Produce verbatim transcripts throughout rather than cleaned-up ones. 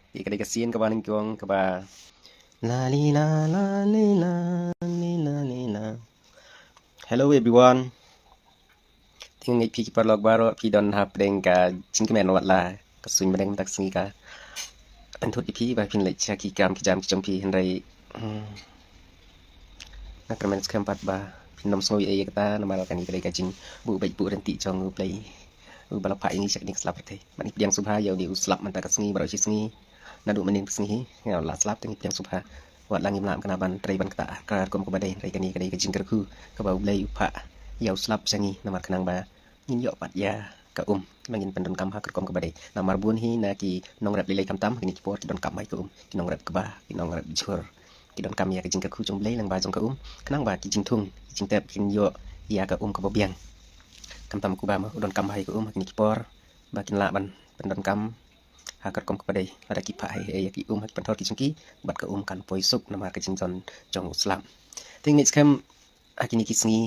Ka dei ka sien kaba nyngkong kaba la li la la li la li la li la. Hello everyone. Te nga ngeit phi ki paralok baroh phi don hapdeng ka jingkmen wat la ka suiñ bneng mynta ka sngi ka. Pynthoh ïa phi ba phin leit sha ki kam ki jam ki jong phi hynrei, hmm, nga kyrmen skhem pat ba phin nym sngew ei ei ïa kata namar kane ka dei ka jingbuh beit buh rynti jong U Blei uba la phah ïa ngi sha kane ka sla pyrthei. Bad ngi pdiang sngewbha ïa une u slap mynta ka sngi baroh shi sngi. Naduh mynnin ka sngi hi nga la slap te ngi pdiang sngewbha. Wat la ngim lah kane ban trei ban ktah ka rukom kaba dei hynrei kane ka dei ka jingkyrkhu kaba U Blei u phah ïa u slap sha ngi namar khnang ba ngin ïoh pat ïa ka um ba ngin pyndonkam ha ka rukom kaba dei. Namar bun hi na ki nongrep lei lei khamtam ha kine ki por ki donkam ha ka um, ki nongrep kba, ki nongrep jhur, ki donkam ïa ka jingkyrkhu jong U Blei lyngba jong ka um khnang ba ki jingthung ki jingtep kin ïoh ïa ka um kaba biang. Khamtam u kba ma u donkam ha ka um ha kine ki por ba kin lah ban pyndonkam ha ka rukom kaba dei lada ki phah ei ei ïa ki um ha ki pynthor ki jong ki bad ka um kan poi suk namar ka jingdon jong u slap. Te nga ngeit skhem ha kine ki sngi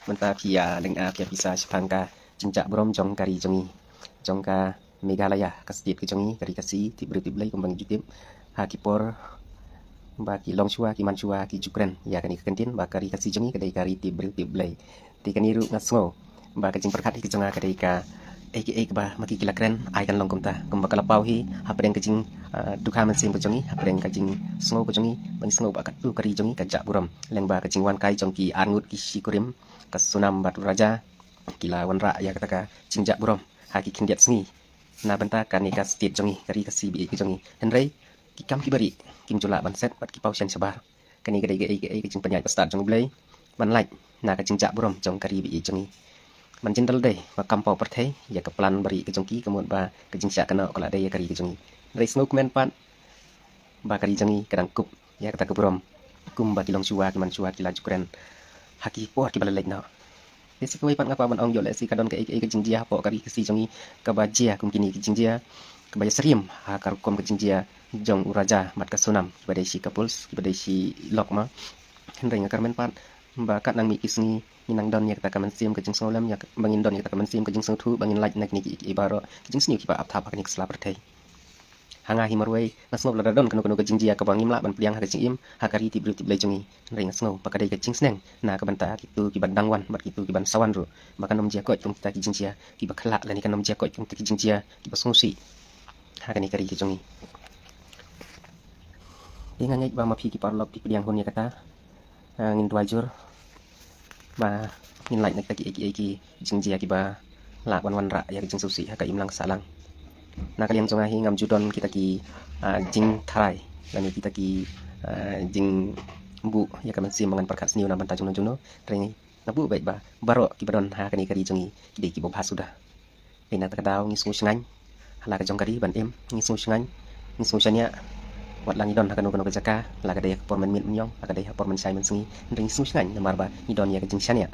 mynta phi ïa dang ap ïa pisa shaphang ka jingjah burom jong ka ri jong ngi, jong ka Meghalaya, ka state ka jong ngi, ka ri Khasi, tip briew tip Blei kumba ngi ju tip ha ki por ba ki long shuwa ki man shuwa ki ju kren ïa kane ka kyntien ba ka ri Khasi jong ngi ka dei ka ri tip briew tip Blei. Te kane ruh nga sngew ba ka jingpyrkhat hi ka jong nga ka dei ka ei ka ei kaba ma ki ki la kren ai kan long kumta kumba ka la paw hi hapdeng ka jing, ah, dukha mynsiem ka jong ngi, hapdeng ka jingsngew ka jong ngi ba ngi sngew ba katto ka ri jong ngi ka jah burom lyngba ka jingwan kai jong ki arngut ki shikurim ka Sonam bad u Raja ki la wanrah ïa kata ka jingjah burom ha ki khyndiat sngi na bynta kane ka state jong ngi, ka ri Khasi ba ïeit ka jong ngi. Hynrei ki kam kiba rieh kim ju lah ban set bad ki paw shen shabar. Kane ka dei ka ei ka ei ka jingpynïaid ba stad jong U Blei ban lait na ka jingjah burom jong ka ri ba ïeit jong ngi. Ban jin da lade ba kam paw pyrthei ïa ka plan ba rieh ka jong ki ka mut ba ka jingshah kynnoh ka la dei ïa ka ri ka jong ngi. Hynrei sngewkmen pat ba ka ri jong ngi ka dang kup ïa kata ka burom kumba ki long shuwa ki man shuwa ki la ju kren ha ki por kiba la leit noh. Te sa kawei pat nga kwah ban ong ïoh lehse ka don ka ei ka ei ka jingjia hapoh ka ri Khasi jong ngi kaba jia kum kine ki jingjia kaba ïasyriem ha ka rukom ka jingjia jong u Raja bad ka Sonam kiba dei shi couples kiba dei shi lok ma. Hynrei nga kyrmen pat ba katba nang mih ki sngi ngin nang don ïa kata ka mynsiem ka jingsngewlem ïa ba ngin don ïa kata ka mynsiem ka jingsngewthuh ba ngin lait na kine ki ei ki ei baroh ki jingsniew kiba ap thap ha kane ka sla pyrthei. Ha nga hi marwei nga sngew lada don kano kano ka jingjia kaba ngim lah ban pdiang ha ka jingim ha ka ri tip briew tip Blei jong ngi. Hynrei nga sngew ba ka dei ka jingsneng na ka bynta kito kiba dang wan bad kito kiban sa wan ruh ba kan ym jia koit kum kita ki jingjia kiba khlak lane kan ym jia koit kum kita ki jingjia kiba sngewsih ha kane ka ri ka jong ngi. Te nga ngeit ba ma phi ki paralok phi pdiang hun ïa kata. Ah, ngin duwai jur ba ngin lait na kita ki ei ki ei ki jingjia kiba lah ban wanrah ïa ka jingsngewsih ha ka imlang sahlang. Na ka liang jong nga hi ngam ju don kita ki, ah, jingtharai lane kita ki, ah, jingbuh ïa ka mynsiem ba ngan pyrkhat sniew na bynta jongno jongno. Hynrei nga buh beit ba baroh kiba don ha kane ka ri jong ngi ki dei kiba bha suda. Dei na kata ka daw ngi sngew shngaiñ ha la ka jong ka ri ban im, ngi sngew shngaiñ, ngi sngew shaniah. Wat la ngi don ha kano kano ka jaka, la ka dei ha ka por mynmiet mynñiong, la ka dei ha por mynshai mynsngi, hynrei ngi sngew shngaiñ namar ba ngi don ïa ka jingshaniah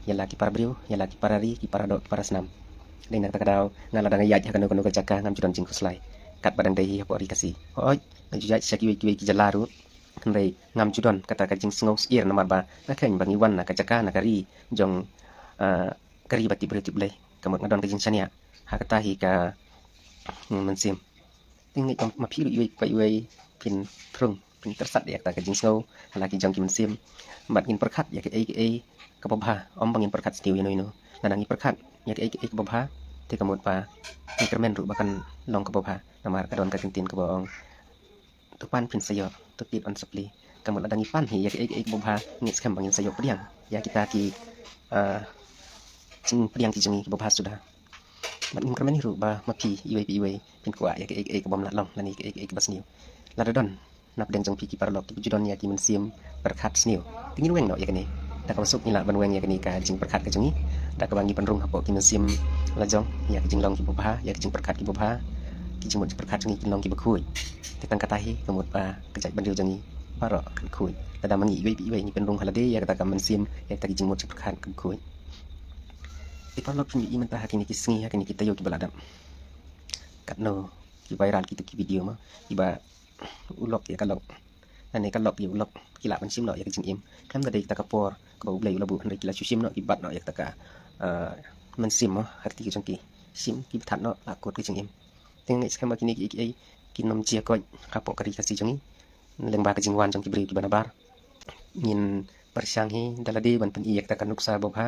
ïa la ki para briew, ïa la ki para ri, ki para doh, ki para snam. Dei na kata ka daw nga lada nga ïaid ha kano kano ka jaka ngam ju don jingkhuslai katba dang dei hi hapoh ri Khasi. Hooid nga ju ïaid sha kiwei kiwei ki jylla ruh, hynrei ngam ju don kata ka jingsngew syier namar ba nga kheiñ ba ngi wan na ka jaka na ka ri jong, ah, ka ri ba tip briew tip Blei. Ka mut nga don ka jingshaniah ha kata hi ka, hmm, mynsiem. Te nga ngeit ma phi ruh iwei pa iwei phin pyrshang phin pyrsad ïa kata ka jingsngew ha la ki jong ki mynsiem. Bad ngin pyrkhat ïa kaei kaei kaba bha, ym ba ngin pyrkhat sniew ïano ïano. Lada ngi pyrkhat ïa kaei kaei kaba bha te ka mut ba ngi kyrmen ruh ba kan long kaba bha. Namar ka don ka ktien kaba ong, to pan phin sa ïoh, to tied yn sa plie. Ka mut lada ngi pan hi ïa kaei kaei kaba bha, ngi skhem ba ngin sa ïoh pdiang ïa kita ki, ah, jingpdiang ki jong ngi kiba bha suda. Bad ngim kyrmen hi ruh ba ma phi iwei pa iwei phin kwah ïa kaei kaei kaba ym lah long lane kaei kaei kaba sniew. Lada don na pdeng jong phi ki paralok kiba ju don ïa ki mynsiem pyrkhat sniew, te ngin weng noh ïa kane. Da kaba suk ngi lah ban weng ïa kane ka jingpyrkhat ka jong ngi da kaba ngi pynrung hapoh ki mynsiem la jong ïa ki jinglong kiba bha, ïa ki jingpyrkhat kiba bha. Ki jingmut jingpyrkhat jong ngi kin long kiba khuid. Te tang kata hi ka mut ba ka jaitbynriew jong ngi baroh kan khuid lada ma ngi iwei pa iwei ngi pynrung ha lade ïa kata ka mynsiem, ïa kata ki jingmut jingpyrkhat kan khuid. Te paralok phin ïohi mynta ha kine ki sngi ha kine ki taïew kiba la dep, katno ki viral kito ki video ma kiba u lok ïa ka lok, lane ka lok ïa u lok, ki lah ban shim noh ïa ka jingim. Khlem da dei kata ka por kaba U Blei u la buh, hynrei ki la shu shim noh, ki bat noh ïa kata ka, ah, mynsiem mo ha kti ka jong ki, shim ki bthah noh, la kut ka jingim. Te nga ngeit skhem ba kine kiei kiei kin ym jia koit hapoh ka ri Khasi jong ngi lyngba ka jingwan jong ki briew kiba nabar. Ngin pyrshang hi da lade ban pyni ïa kata ka nuksa babha